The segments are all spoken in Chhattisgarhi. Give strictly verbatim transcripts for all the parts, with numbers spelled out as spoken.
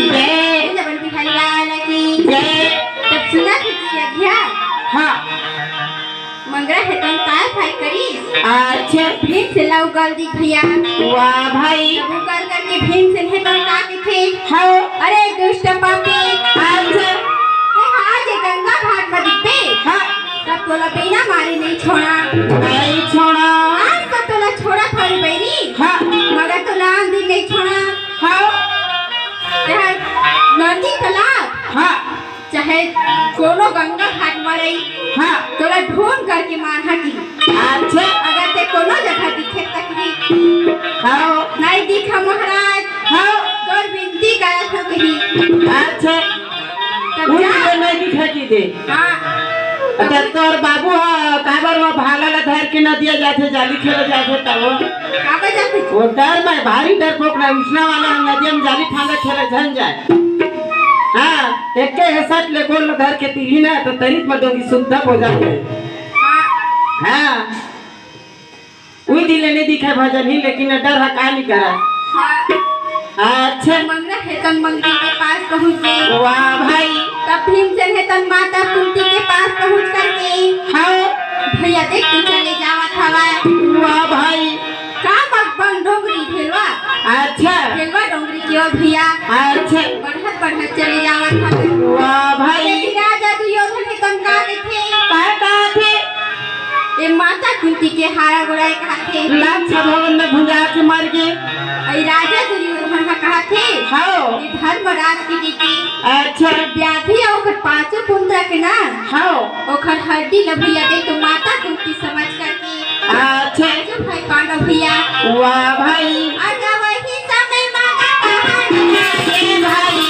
जय। वृंदावन बिहारी लाल की जय। तब सुना थी कि अघिया हाँ। मंगरा हे तन काय भाई करिस? अच्छा। भीमसेन ला उगल दी भैया। वाह भाई। तब उगल करके भीमसेन हे तन का कथे? हाँ। अरे दुष्ट पापी। अच्छा। ते हा आज गंगा घाट म दिखबे। हाँ। तब तोला बिना मारे नहीं छोड़ा। नहीं छोड़ा। आज तो तोला छोड़ा थारी बैरी। हाँ। मगर तोला आन दिन नहीं छोड़ा। हाँ। ते हा नदी तालाब। हाँ। चाहे कोनो गंगा घाट म रही, हाँ। तोला ढूंढ करके मारहा की। अच्छा। अगर ते कोनो जगह दिखे तक ही। हाँ। नहीं दिखा महाराज। हाँ। तोर विनती करत हो कही। अच्छा। तब उन जा। ये नहीं दिखा की दे। हाँ। अच्छा, तोर बाबू हा काबर वो भाला ला धर के नदिया जाथे, जाली खेले जाथे तब वो। काबर जाथे? वो डर में भारी डरपोक रहा, उसना वाला हम नदिया में जाली फांदा खेले झन जाए। हाँ, एके हेसट ले गोल धर के पीही ना, तो तरित म डोंगी सुद्धा हो जाथे। हाँ। हाँ। उही दिन ले नहीं दिखे भजन ही, लेकिन डर हा का नहीं करा। हाँ। अच्छा। मंगरा हे तन मंगरी के पास पहुँच गई। वाह भाई। तब भीमसेन हे तन माता कुंती के पास पहुँच करके। हाँ। भैया देख तू चले जावत हवा। वाह भाई। का बगबन डोंगरी भेलवा? अच्छा। भेलवा डोंगरी के ओ भैया। अच्छा। बढ़त बढ़त चले जावत हवे। वाह भाई। लेकिन राजा दुर्योधन हे तन का देखे? का कहा थे? ए माता कुंती के हारा गोड़ा कहा थे। लाख भवन में भुंजा के मर गए। ए राजा दुर्योधन हा कहा थे। हाँ। ए धर्मराज की बेटी। अच्छा। व्याधि अउ ओकर पांचों पुत्र के ना। हाँ। ओकर हड्डी ल भैया दे तो माता कुंती समझ करके अच्छा। जो भाई पांडव भैया। वाह भाई। आजा वही समय मांगा कहानी लागे भाई।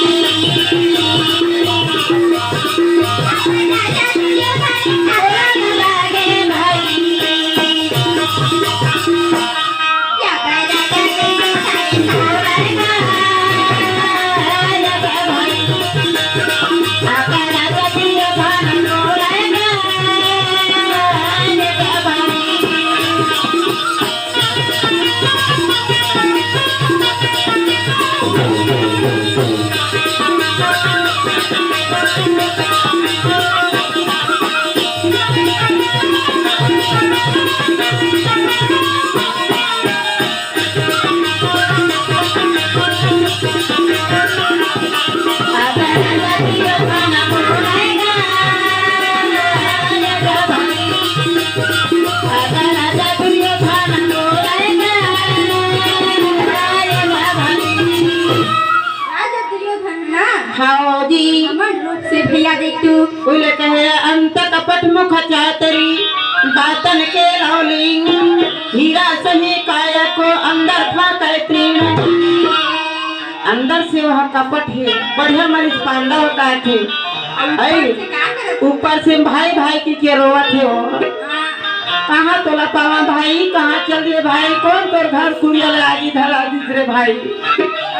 राजा दुर्योधन ना। हाँ जी। हमर रूप से भैया देख तू। बोले कहे अंत कपट मुख चातरी, बातन के लौलिंग, हीरा सही काय को अंदर फाकै तीन। अंदर से वह कपट हे, बढ़िया मरीज पांडव का थे। अउ ऊपर ऐ, से का करत? ऊपर से भाई भाई की के रोवत हे वो। हाँ। कहाँ तोला पावा भाई, कहाँ चल रे भाई, कौन तोर घर कुरिया ले आगी धरा दिस रे भाई।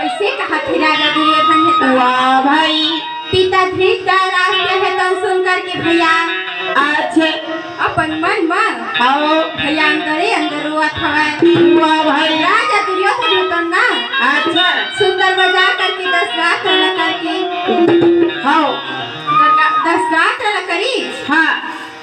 ऐसे कहा थे राजा दुर्योधन हे तो। वाह भाई। पिता धृतराष्ट्र हे तो सुन करके भैया। अच्छा। अपन मन म आओ। भैया अंदरे अंदर रोवत हवय। वाह भाई। राजा दुर्योधन होतन ना। अच्छा। सुंदर मजाक करके दस रात वाला करके। हाँ। दरगा-, दस रात वाला करी। हाँ।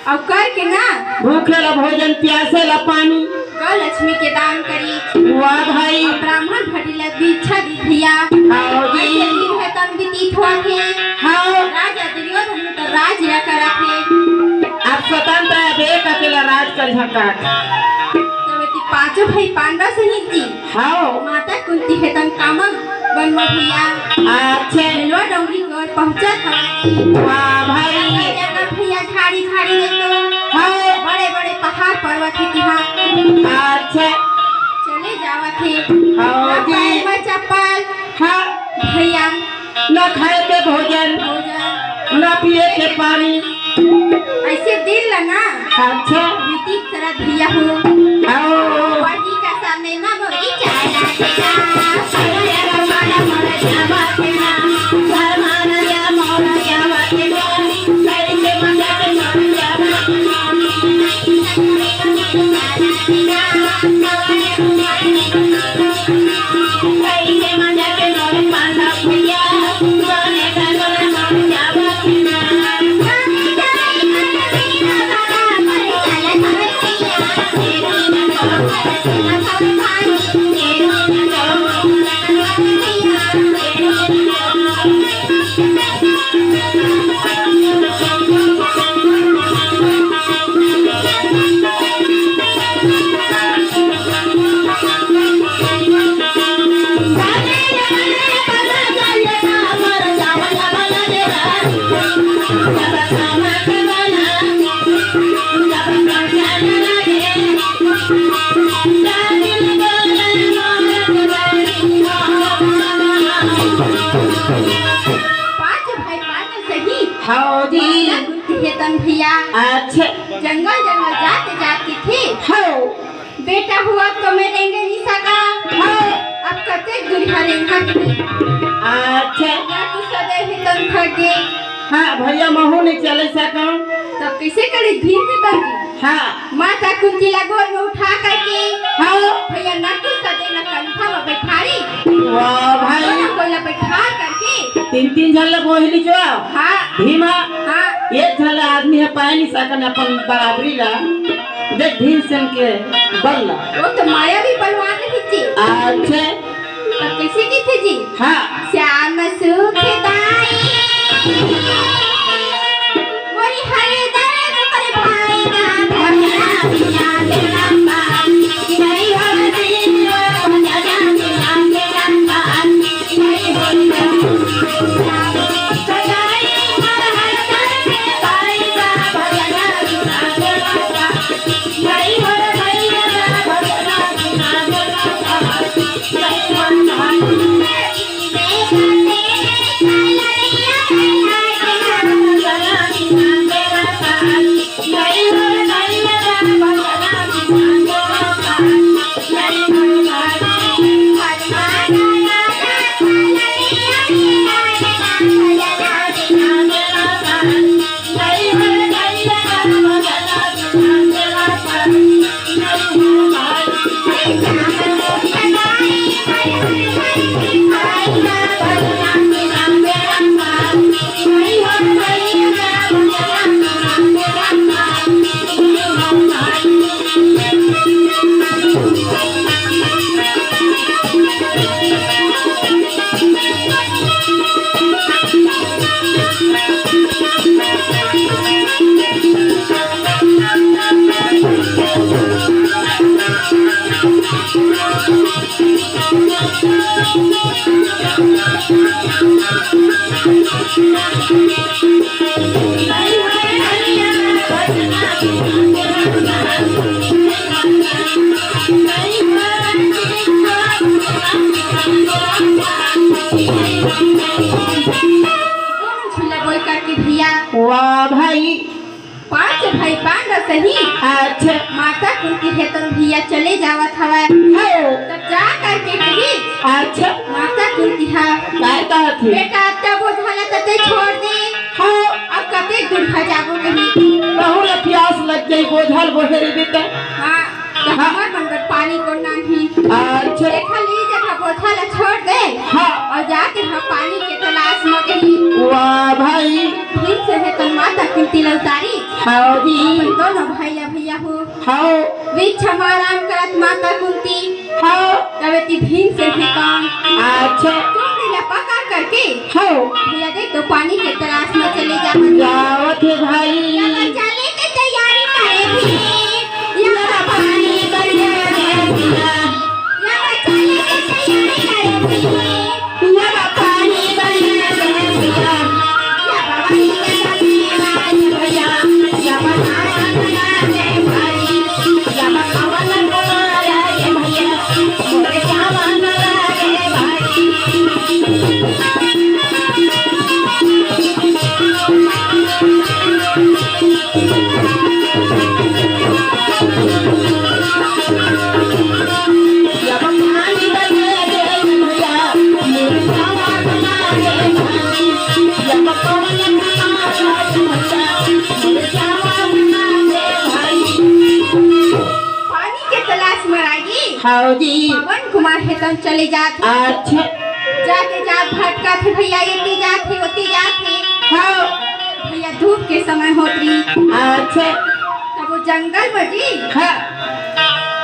अउ करके ना। भूखे ला भोजन, प्यासे ला पानी। गौ लक्ष्मी के दान करी। वाह भाई। अउ ब्राह्मण भटी ला भिक्षा दी भैया। हाँ जी। ऐसे दिन हे तन व्यतीत होत हे। हाँ। राजा दुर्योधन तो राज या करत हे। आप स्वतंत्र अब एक अकेला राज कर झकात। तब एती पांचों भाई पांडव सहित जी। हाँ। माता कुंती हे तन कामक वन म भैया। अच्छा। बेलवा डोंगरी के ओर पहुंचत हवय। वाह भाई। जगह जगह भैया झाड़ी झाड़ी में तो हाँ। बड़े बड़े पहाड़ पर्वत हे तिहां। अच्छा। चले जावत हे। हाँ ना जी। पैर म चप्पल। हाँ। भैया। न खाए के भोजन, भोजन। न पिए के पानी। ऐसे दिन ला ना। अच्छा। व्यतीत करत भैया हो। आओ। वही का सामने ना मोरी चाला देना। पाँच भाई पाँच सही। हव जी। माता कुंती हे तन भैया। अच्छा। जंगल जंगल जाते जाते थे। हव। बेटा हुआ तो मैं रेंगे नहीं सका। हव। अब कतेक दूर हरे यहाँ के। अच्छा। ना कुछ सदे भी तन थक गए। हाँ भैया, महू नहीं चले सकम। तब कैसे करे भीम से बाजी? हाँ। माता कुंती ला गोद में उठा करके। हाँ। भैया ना कुछ सदे ना कंधा में बैठारी। वाह भाई। ना कोई ला बैठा करके। तीन तीन झन ला बोहली जो। हाँ। भीमा। हाँ। एक झन ला आदमी हे, पाए नहीं सकन अपन बराबरी ला। देख भीमसेन के बल ला। वो तो माया भी बलवान रही थी। अच्छा। तब कैसे की थे जी? हाँ। श्याम सुखदाई मोरी हरे दर्द पर भाई ना भजना भजना भजना। दोनों झूला बोल करके भैया। वाह भाई। पांच भाई पांडव सही। अच्छा। माता कुंती हे तो भैया चले जावत हवय। हो। तब जा करके कही। अच्छा। माता कुंती हा। काय कहत हे? बेटा, अब तब बोझा ला तते छोड़ दे। हाँ। अब कते दूर खा जाबो कही। बहुत प्यास लग गई, बोझल बोहरी बेटा। हाँ। त हाँ। हमर मन बर पानी कोन लानही? अच्छा। देखा ली जगह बोझा ला छोड़ दे। हाँ। अउ जाके हम पानी के तलाश म गही। वाह भाई। भीमसेन हे तन माता कुंती ला उतारी। हाँ जी। अपन दोनों भैया भैया हो। हाँ। वृक्ष म आराम करत माता कुंती। हाँ। तबे ती भीमसेन हे कौन? अच्छा। चुनरी ला पकड़ करके। हाँ। भैया देख तो पानी के तलाश म चले जावत हे। जावत हे भाई। चले के तैयारी करे भी। यहाँ पानी बरसे भैया। यहाँ चले के तैयारी करे भी। यहाँ पानी बरसे भैया। यहाँ पानी बरसे भैया। यहाँ पानी बरसे भाई। यहाँ पावन भैया। मोरे सावन लागे भाई। पानी के तलाश म रागी। हाँ जी। पवन कुमार हे तन चले जात हे। अच्छा। जाते जात भटकत हे भैया, एती जात हे, ओती जात हे। हाँ। भैया धूप के समय होत रही। अच्छा। तब वो जंगल म जी। हाँ।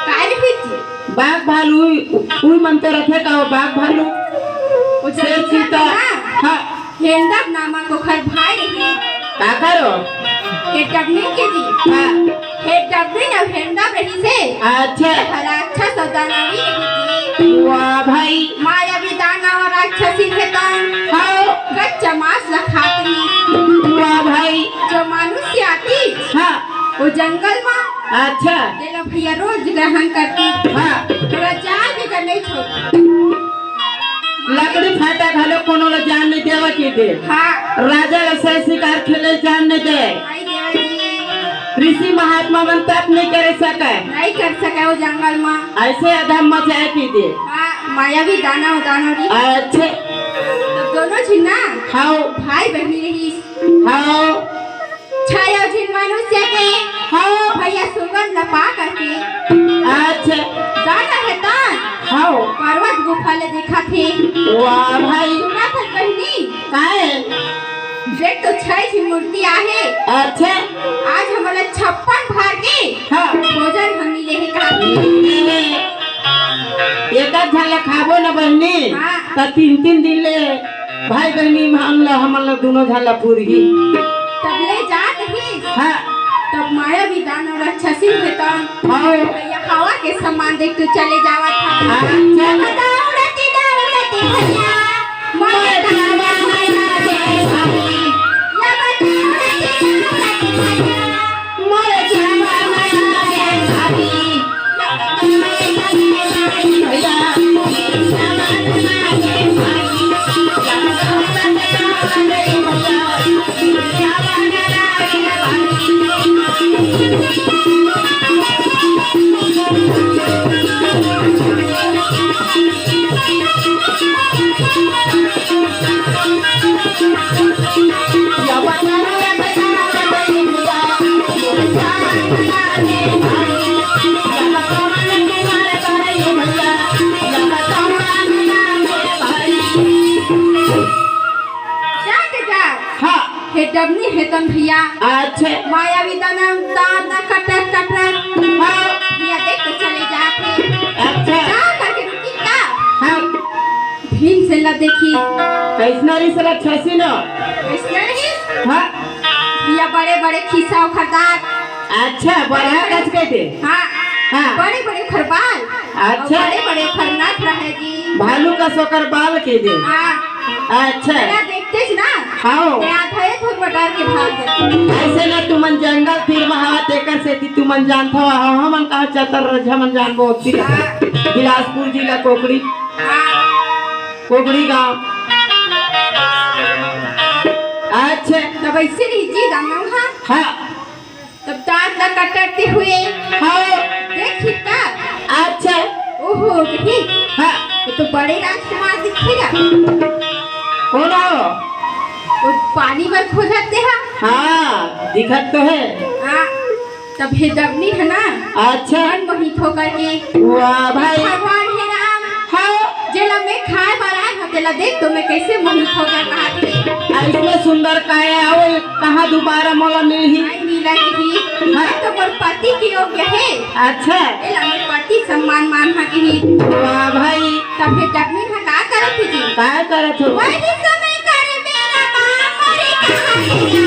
काय रही जी? बाघ भालू, उही मन तो रथे का, वो बाघ भालू। वो शेर जंगल चीता। में ना, हाँ। हेंडब नामक ओखर भाई रहिस। का करो? हेडबनी के जी। हाँ। हेडबनी अउ हेंडब रहिस हे। अच्छा। राक्षस अउ दानवी रहिस हे। वाह भाई। मायावी दानव राक्षसी के तन। हाँ। कच्चा मांस ला खात रहिस। वाह भाई। जो मनुष्य आतिस। हाँ। वो जंगल में। अच्छा। तेला भैया रोज ग्रहण करतिस। हाँ। थोड़ा जान भी कर नहीं छोड़। लकड़ी फाटा घलो कोनो ला जान नहीं देवा के दे। हाँ। राजा ला सह शिकार खेले जान नहीं दे। नहीं देवा जी। ऋषि महात्मा मन तप नहीं करे सके। नहीं कर सके वो जंगल में। ऐसे अधम मचाए के दे। हाँ, मायावी दानव दानव रहिस। अच्छे। तो दोनों झिन ना। हाँ। भाई बहिनी रहिस। हाँ। छाया झिन मनुष्य के। हाँ। भैया सुगंध लपा करके। अच्छा। गाना हे तन। हाँ। पर्वत गुफा ले देखत हे। वाह भाई। सुनत हस बहिनी। काहे? देख तो छह झिन मूर्ति आहे। अच्छा। आज हमला छप्पन भर के। हाँ। भोजन हम मिले हे कहा। एक झन ला खाबो न बहिनी। हाँ। त तीन तीन दिन ले भाई बहिनी मन ला, हमन ला दुनो झन ला पूरही। तब ले जात रहिस। हाँ। तब मायावी दानव राक्षसी के तन। हाँ। भैया हवा के समान देख तो चले जावत हे। अच्छा। दौड़ती दौड़ती भैया, मोर दानव माया दे भाभी। या दौड़ती दौड़ती भैया, मोर दानव माया दे भाभी। जात जात। हाँ। हेडबनी हे तन भैया। अच्छा। मायावी दानव दांत ला कटर कटर। हाँ। भैया देख के चले जात हे। अच्छा। जा करके रुकी का? हाँ। भीमसेन ला देखिस। कैसना रहिस राक्षसी न? कैसना रहिस? हाँ। भैया बड़े बड़े खीसा ओखर दांत। अच्छा, बड़े बड़े कस के दे। हाँ। हाँ। बड़े बड़े ओखर बाल। अच्छा। बड़े बड़े ओखर नथ रहे जी। भालू कस ओकर बाल के दे। हाँ। अच्छा। तेला देखतेस ना। हाँ। ते आधा एक फुट में डर के भाग जाते। ऐसे ना तुमन जंगल तीर में हवा, तेकर सेती तुमन जानत हव, हमन कहाँ चतर रजा मन जानबो होती। हाँ। बिलासपुर जिला कोकड़ी। हाँ। कोकड़ी गांव। अच्छा। तब ऐसे रही जी दानव, हाँ। हाँ। तब दांत ला कटरते हुए। हाँ। देखी का? अच्छा। ओहो, देखी। हाँ। ये तो बड़े राजकुमार दिखेगा। कौन हो? वो पानी बर खोजत हे। हाँ, दिखत तो हे। हाँ। तब हेडबनी हे ना। अच्छा। मन मोहित होकर के। वाह भाई। भगवान हे राम। हाँ। जेला मैं खाए बर आए हंव, तेला देख तो मैं कैसे मोहित होकर कहा थी। अइसने सुंदर काया अउ कहाँ दुबारा मोला मिलही? नहीं मिला किही। हाँ। तो मोर पति के योग्य हे। अच्छा। एला मोर पति सम्मान मानहा किही। वाह भाई। तब हेडबनी हा का करत हे जी? का करत हो? वही समय करे मेरा माँ मोरी कहाँ गई?